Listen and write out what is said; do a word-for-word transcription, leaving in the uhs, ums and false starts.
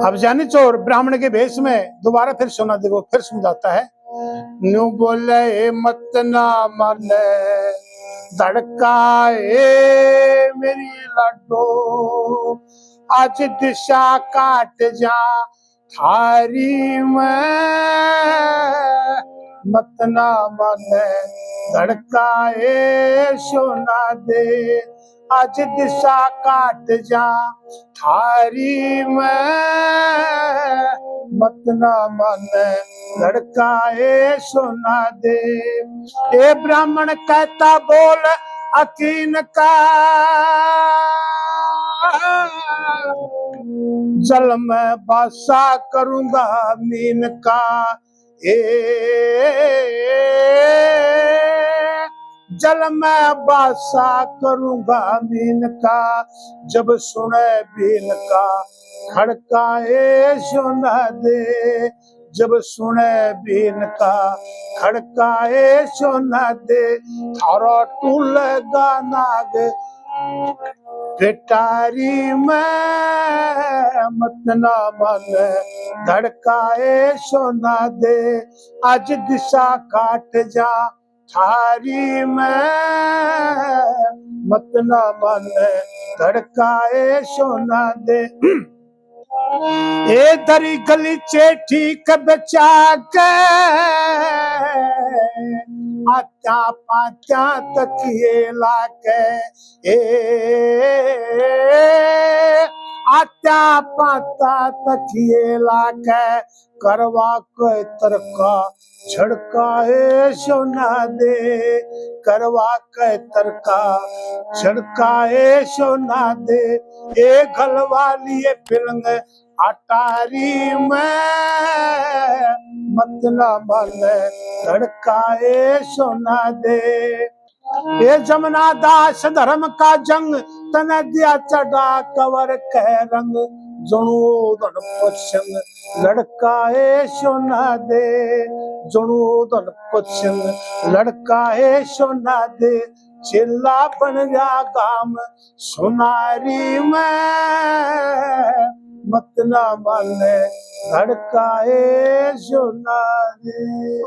अब जानी चोर ब्राह्मण के भेष में दोबारा फिर सोना दे को फिर समझाता है। न्यू बोले, "ए मत ना माने धड़का, ए मेरी लाडो, आज दिशा काट जा थारी में, मत ना माने धड़का, ए सोना दे, आज दिशा काट जा थारी में, मत ना माने धड़का, ए सोना दे।" ए ब्राह्मण कहता बोल अकीन का, जल में बासा करूंगा मीन का, ए, जल में बासा करूंगा मीन का, जब सुने बीन का खड़का, ए सोना दे, जब सुने बीन का खड़का, ए सोना दे, थारा टूलेगा नाग पेटारी में, मत ना माने धड़का, ए सोना दे, आज दिशा काट जा थारी में, मत ना माने धड़का, ए सोना दे। ए दरी गलीचे ठीक बचा के, आत्या पात्या तकिए लाके, ए आत्या पात्या तकिए लाके, करवा के तरका झड़का, ए सोना दे, करवा के तरका झड़का, ए सोना दे। ए घलवा लिए पिलंग अटारी में, मत ना माने धड़का, ए सोना दे। ए जमुना दास धर्म का जंग, तने दिया चढ़ा कवर कह रंग, जणु धन पसंग लड़का, ए सोना दे, जणु धन पसंग लड़का, ए सोना दे, चेला बन गया गाम सुनारी में, मत ना माने धड़का, ए सोना दे।